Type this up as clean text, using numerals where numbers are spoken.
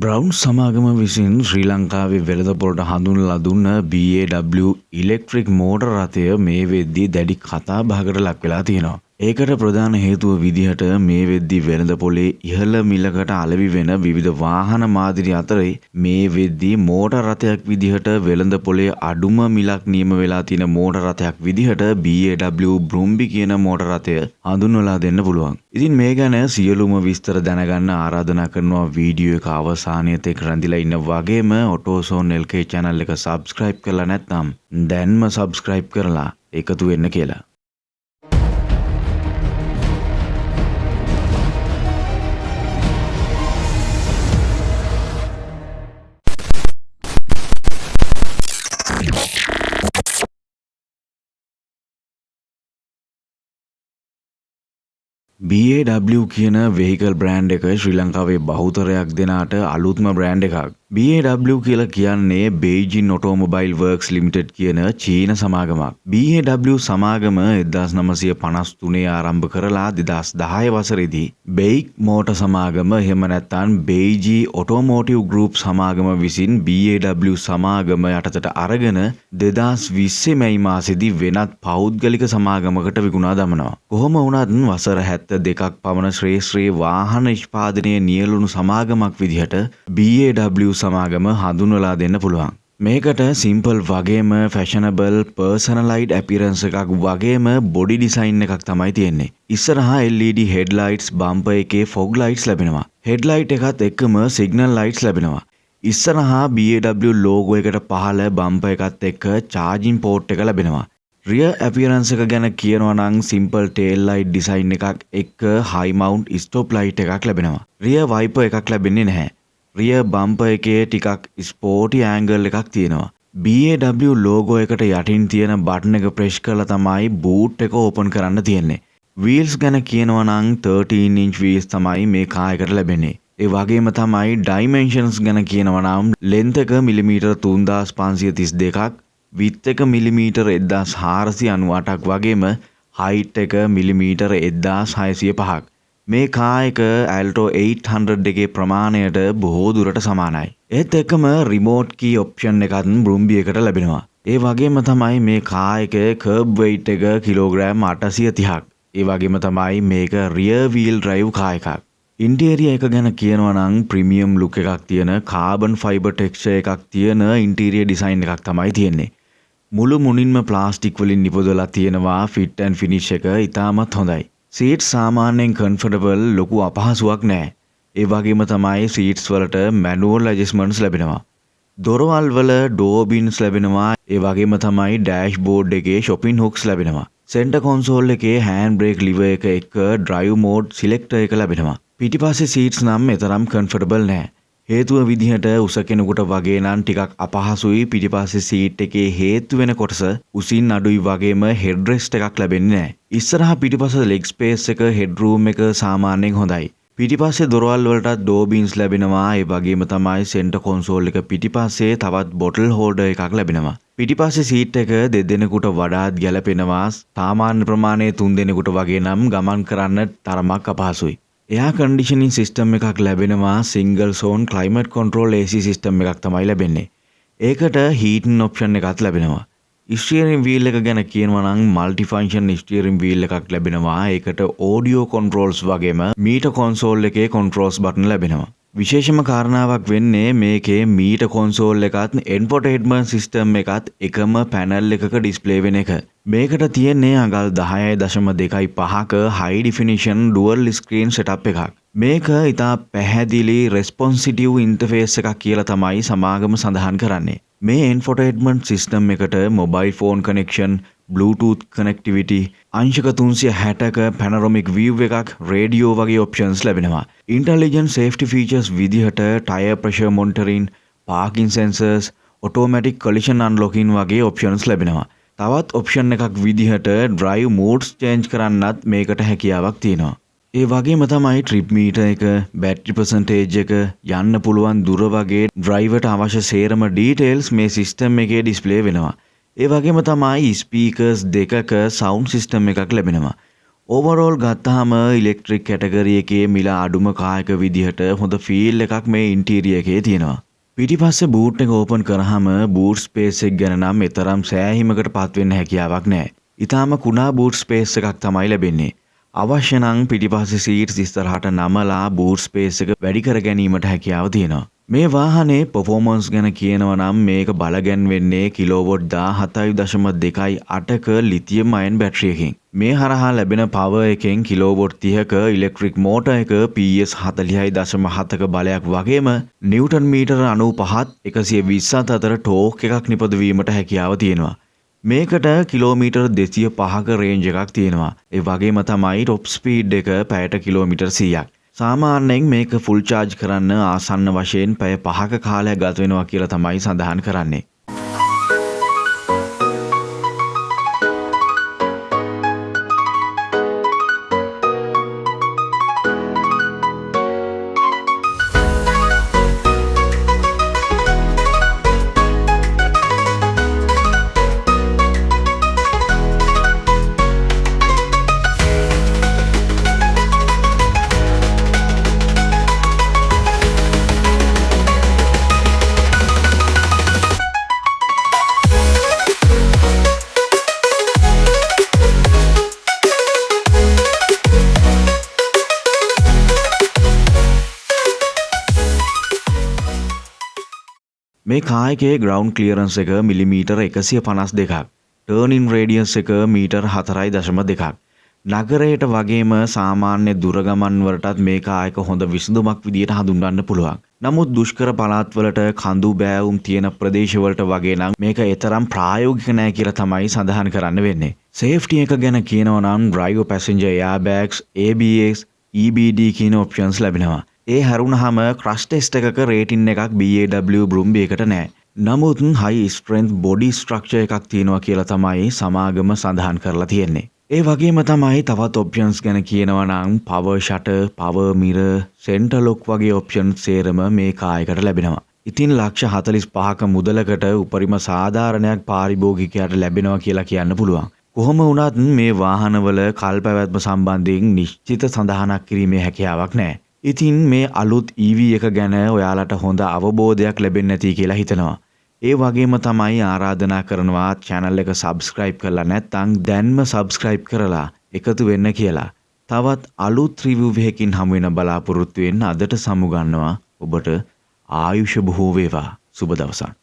Brown සමාගම විසින් ශ්‍රී ලංකාවේ වෙළඳපොළට හඳුන්වලා දුන්න BAW electric motor රථය මේ වෙද්දී දැඩි කතාබහකට ලක් වෙලා තියෙනවා. ඒකට ප්‍රධාන හේතුව විදිහට මේ වෙද්දී වෙළඳපොළේ ඉහළ මිලකට අලෙවි වෙන විවිධ වාහන මාදිරි අතරේ මේ වෙද්දී මෝටර් රථයක් විදිහට වෙළඳපොළේ අඩුම මිලක් නියම වෙලා තියෙන මෝටර් රථයක් විදිහට BAW බ්‍රුම්බි කියන මෝටර් රථය හඳුන්වලා දෙන්න පුළුවන්. ඉතින් මේ ගැන සියලුම විස්තර දැනගන්න ආරාධනා කරනවා වීඩියෝ එක අවසානය තෙක් රැඳිලා ඉන්න වගේම ඔටෝසෝන් LK channel එක subscribe කරලා නැත්නම් දැන්ම subscribe කරලා එකතු වෙන්න කියලා. BAW කියන වෙහිකල් බ්‍රෑන්ඩ් එක ශ්‍රී ලංකාවේ බහුතරයක් දෙනාට අලුත්ම බ්‍රෑන්ඩ් එකක්. BAW කියලා කියන්නේ බෙයිජින් ඔටෝමොබයිල් වර්ක්ස් ලිමිටඩ් කියන චීන සමාගමක්. BAW සමාගම 1953 ආරම්භ කරලා 2010 වසරේදී බෙයික් මෝටර් සමාගම එහෙම නැත්නම් බෙයිජි ඔටෝමෝටිව් ගෲප් සමාගම විසින් BAW සමාගම යටතට අරගෙන 2020 මැයි මාසෙදී වෙනත් පෞද්ගලික සමාගමකට විකුණා දමනවා. කොහොම වුණත් වසර 72ක් පමණ ශ්‍රේෂ්ඨ වාහන නිෂ්පාදනයේ නියැලුණු සමාගමක් විදිහට BAW සමාගම හඳුන්වලා දෙන්න පුළුවන්. මේකට සිම්පල් වගේම ෆැෂනබල් පර්සනලයිඩ් ඇපියරන්ස් එකක් වගේම බොඩි ඩිසයින් එකක් තමයි තියෙන්නේ. ඉස්සරහා LED හෙඩ්ලයිට්ස්, බම්පර් එකේ ෆොග් ලයිට්ස් ලැබෙනවා. හෙඩ්ලයිට් එකත් එක්කම සිග්නල් ලයිට්ස් ලැබෙනවා. ඉස්සරහා BAW logo එකට පහළ බම්පර් එකත් එක්ක චාර්ජින් පෝට් එක ලැබෙනවා. රියර් ඇපියරන්ස් එක ගැන කියනවා නම් සිම්පල් ටේල් ලයිට් ඩිසයින් එකක් එක්ක හයි මවුන්ට් ස්ටොප් ලයිට් එකක් ලැබෙනවා. රියර් වයිපර් එකක් ලැබෙන්නේ නැහැ. රියර් බම්පර් එකේ ටිකක් ස්පෝටි ඇන්ගල් එකක් තියෙනවා. BAW logo එකට යටින් තියෙන බටන් එක ප්‍රෙස් කරලා තමයි බූට් එක ඕපන් කරන්න තියෙන්නේ. වීල්ස් ගැන කියනවා නම් 13 ඉන්ච් වීල්ස් තමයි මේ කාර් එකට ලැබෙන්නේ. ඒ වගේම තමයි ඩයිමෙන්ෂන්ස් ගැන කියනවා නම් ලෙන්ත් එක මිලිමීටර් 3532ක්, විත් එක මිලිමීටර් 1498ක් වගේම හයිට් එක මිලිමීටර් 1605ක්. මේ කාර් එක ඇල්ටෝ 800 එකේ ප්‍රමාණයට බොහෝ දුරට සමානයි. ඒත් එක්කම රිමෝට් කී ඔප්ෂන් එකත් බ්‍රුම්බි එකට ලැබෙනවා. ඒ වගේම තමයි මේ කාර් එකේ කර්බ් වෙයිට් එක කිලෝග්‍රෑම් 830ක්. ඒ වගේම තමයි මේක රියර් වීල් ඩ්‍රයිව් කාර් එකක්. ඉන්ටීරියර් එක ගැන කියනවා නම් ප්‍රීමියම් ලුක් එකක් තියෙන කාබන් ෆයිබර් ටෙක්ස්චර් එකක් තියෙන ඉන්ටීරියර් ඩිසයින් එකක් තමයි තියෙන්නේ. මුළු මුනින්ම ප්ලාස්ටික් වලින් නිපදවලා තියෙනවා. ෆිට් ඇන්ඩ් ෆිනිෂ් එක ඉතාමත් හොඳයි. සීට් සාමාන්‍යයෙන් කම්ෆර්ටබල්, ලොකු අපහසුවක් නෑ. ඒ වගේම තමයි සීට්ස් වලට මැනුවල් ඇඩ්ජස්ට්මන්ට්ස් ලැබෙනවා. දොරවල් වල ඩෝර් බින්ස් ලැබෙනවා. ඒ වගේම තමයි ඩෑෂ්බෝඩ් එකේ ෂොපින් හුක්ස් ලැබෙනවා. සෙන්ටර් කොන්සෝල් එකේ හෑන්ඩ් බ්‍රේක් ලිවර් එක එක්ක ඩ්‍රයිව් මෝඩ් සිලෙක්ටර් එක ලැබෙනවා. පිටිපස්සේ සීට්ස් නම් එතරම් කම්ෆර්ටබල් නෑ. හේතුව විදිහට උස කෙනෙකුට වගේ නම් ටිකක් අපහසුයි. පිටිපස්සේ සීට් එකේ හේතු වෙන කොටස උසින් අඩුයි වගේම හෙඩ් රෙස්ට් එකක් ලැබෙන්නේ නෑ. ඉස්සරහා පිටිපස්ස ලෙග් ස්පේස් එක, හෙඩ් රූම් එක සාමාන්‍යයෙන් හොඳයි. පිටිපස්සේ දොරවල් වලටත් ඩෝර් බින්ස් ලැබෙනවා. ඒ වගේම තමයි සෙන්ටර් කොන්සෝල් එක පිටිපස්සේ තවත් බොටල් හෝල්ඩර් එකක් ලැබෙනවා. පිටිපස්සේ සීට් එක දෙදෙනෙකුට වඩාත් ගැලපෙනවා. සාමාන්‍ය ප්‍රමාණයේ තුන් දෙනෙකුට වගේ නම් ගමන් කරන්න තරමක් අපහසුයි. එයා කන්ඩිෂනින් සිස්ටම් එකක් ලැබෙනවා. Single zone climate control AC system එකක් තමයි ලැබෙන්නේ. ඒකට හීටින් ඔප්ෂන් එකත් ලැබෙනවා. ස්ටියරින් වීල් එක ගැන කියනවා නම් මල්ටි ෆන්ක්ෂන් ස්ටියරින් වීල් එකක් ලැබෙනවා. ඒකට ඔඩියෝ කන්ට්‍රෝල්ස් වගේම මීටර් කොන්සෝල් එකේ කන්ට්‍රෝල්ස් බටන් ලැබෙනවා. විශේෂම කාරණාවක් වෙන්නේ මේකේ මීටර් කොන්සෝල් එකත් එන්ෆෝටේන්මන්ට් සිස්ටම් එකත් එකම පැනල් එකක ඩිස්ප්ලේ වෙන එක. මේකට තියෙන්නේ අඟල් 10.25ක හයි ඩිෆිනිෂන් ඩුවල් ස්ක්‍රීන් සෙටප් එකක්. මේක ඉතා පැහැදිලි රෙස්පොන්සිටිව් ඉන්ටර්ෆේස් එකක් කියලා තමයි සමාගම සඳහන් කරන්නේ. මේ එන්ෆෝටේන්මන්ට් සිස්ටම් එකට mobile phone connection, Bluetooth connectivity, අංශක 360ක පැනරොමික් වීව් එකක්, රේඩියෝ වගේ ඔප්ෂන්ස් ලැබෙනවා. ඉන්ටෙලිජන්ට් සේෆ්ටි ෆීචර්ස් විදිහට tyre pressure monitoring, parking sensors, automatic collision unlocking වගේ ඔප්ෂන්ස් ලැබෙනවා. තවත් ඔප්ෂන් එකක් විදිහට ඩ්‍රයිව් මෝඩ්ස් චේන්ජ් කරන්නත් මේකට හැකියාවක් තියෙනවා. ඒ වගේම තමයි ට්‍රිප් මීටර් එක, බැටරි පර්සන්ටේජ් එක, යන්න පුළුවන් දුර වගේ ඩ්‍රයිවර්ට අවශ්‍ය සේරම ඩීටේල්ස් මේ සිස්ටම් එකේ ඩිස්ප්ලේ වෙනවා. ඒ වගේම තමයි ස්පීකර්ස් දෙකක සවුන්ඩ් සිස්ටම් එකක් ලැබෙනවා. ඕවරෝල් ගත්තාම ඉලෙක්ට්‍රික් කැටගරි එකේ මිල අඩුම කාර් එක විදිහට හොඳ ෆීල් එකක් මේ ඉන්ටීරියර් එකේ තියෙනවා. පිටිපස්සේ බූට් එක ඕපන් කරාම බූට් ස්පේස් එක ගැන නම් එතරම් සෑහීමකට පත් වෙන්න හැකියාවක් නෑ. ඉතාම කුඩා බූට් ස්පේස් එකක් තමයි ලැබෙන්නේ. අවශ්‍ය නම් පිටිපස්සේ සීට්ස් ඉස්සරහට නමලා බූට් ස්පේස් එක වැඩි කර ගැනීමට හැකියාව තියෙනවා. මේ වාහනේ පර්ෆෝමන්ස් ගැන කියනවා නම් මේක බලගැන්වෙන්නේ කිලෝවොට් 17.28ක ලිතියම් අයන් බැටරියකින්. මේ හරහා ලැබෙන පවර් එකෙන් කිලෝවොට් 30ක ඉලෙක්ට්‍රික් මෝටර් එක PS 40.7ක බලයක් වගේම නිව්ටන් මීටර 95ත් 120ත් අතර ටෝක් එකක් නිපදවීමට හැකියාව තියෙනවා. මේකට කිලෝමීටර් 205ක රේන්ජ් එකක් තියෙනවා. ඒ වගේම තමයි ටොප් ස්පීඩ් එක පැයට කිලෝමීටර් 100ක්. සාමාන්‍යයෙන් මේක ෆුල් චාර්ජ් කරන්න ආසන්න වශයෙන් පැය 5ක කාලයක් ගත වෙනවා කියලා තමයි සඳහන් කරන්නේ. මේ කාර් එකේ ග්‍රවුන්ඩ් ක්ලියරන්ස් එක මිලිමීටර් 152ක්. ටර්නින් රේඩියස් එක මීටර් 4.2ක්. නගරයට වගේම සාමාන්‍ය දුර ගමන් වලටත් මේ කාර් එක හොඳ විසඳුමක් විදියට හඳුන්වන්න පුළුවන්. නමුත් දුෂ්කර පළාත්වලට කඳු බෑවුම් තියෙන ප්‍රදේශවලට වගේ නම් මේක එතරම් ප්‍රායෝගික නෑ කියලා තමයි සඳහන් කරන්න වෙන්නේ. සේෆ්ටි එක ගැන කියනවා නම් ඩ්‍රයිවර් පැසෙන්ජර් එයාබෑග්ස්, ABS, EBD කියන ඔප්ෂන්ස් ලැබෙනවා. ඒ හැරුණහම ක්‍රැෂ් ටෙස්ට් එකක රේටින් එකක් BAW බ්‍රූම්බි එකට නෑ. නමුත් හයි ස්ට්‍රෙන්ත් බොඩි ස්ට්‍රක්චර් එකක් තියෙනවා කියලා තමයි සමාගම සඳහන් කරලා තියෙන්නේ. ඒ වගේම තමයි තවත් ඔප්ෂන්ස් ගැන කියනවා නම් power shutter, power mirror, center lock වගේ ඔප්ෂන්ස් සේරම මේ කාර් එකට ලැබෙනවා. ඉතින් ලක්ෂ 45ක මුදලකට උපරිම සාධාරණයක් පාරිභෝගිකයාට ලැබෙනවා කියලා කියන්න පුළුවන්. කොහොම වුණත් මේ වාහනවල කල් පැවැත්ම සම්බන්ධයෙන් නිශ්චිත සඳහනක් කිරීමේ හැකියාවක් නෑ. ඉතින් මේ අලුත් EV එක ගැන ඔයාලට හොඳ අවබෝධයක් ලැබෙන්න ඇති කියලා හිතනවා. ඒ වගේම තමයි ආරාධනා කරනවා චැනල් එක සබ්ස්ක්‍රයිබ් කරලා නැත්නම් දැන්ම සබ්ස්ක්‍රයිබ් කරලා එකතු වෙන්න කියලා. තවත් අලුත් රිවිව් එකකින් හමු වෙන බලාපොරොත්තු වෙන්න අදට සමුගන්නවා. ඔබට ආයුෂ බොහෝ වේවා. සුබ දවසක්.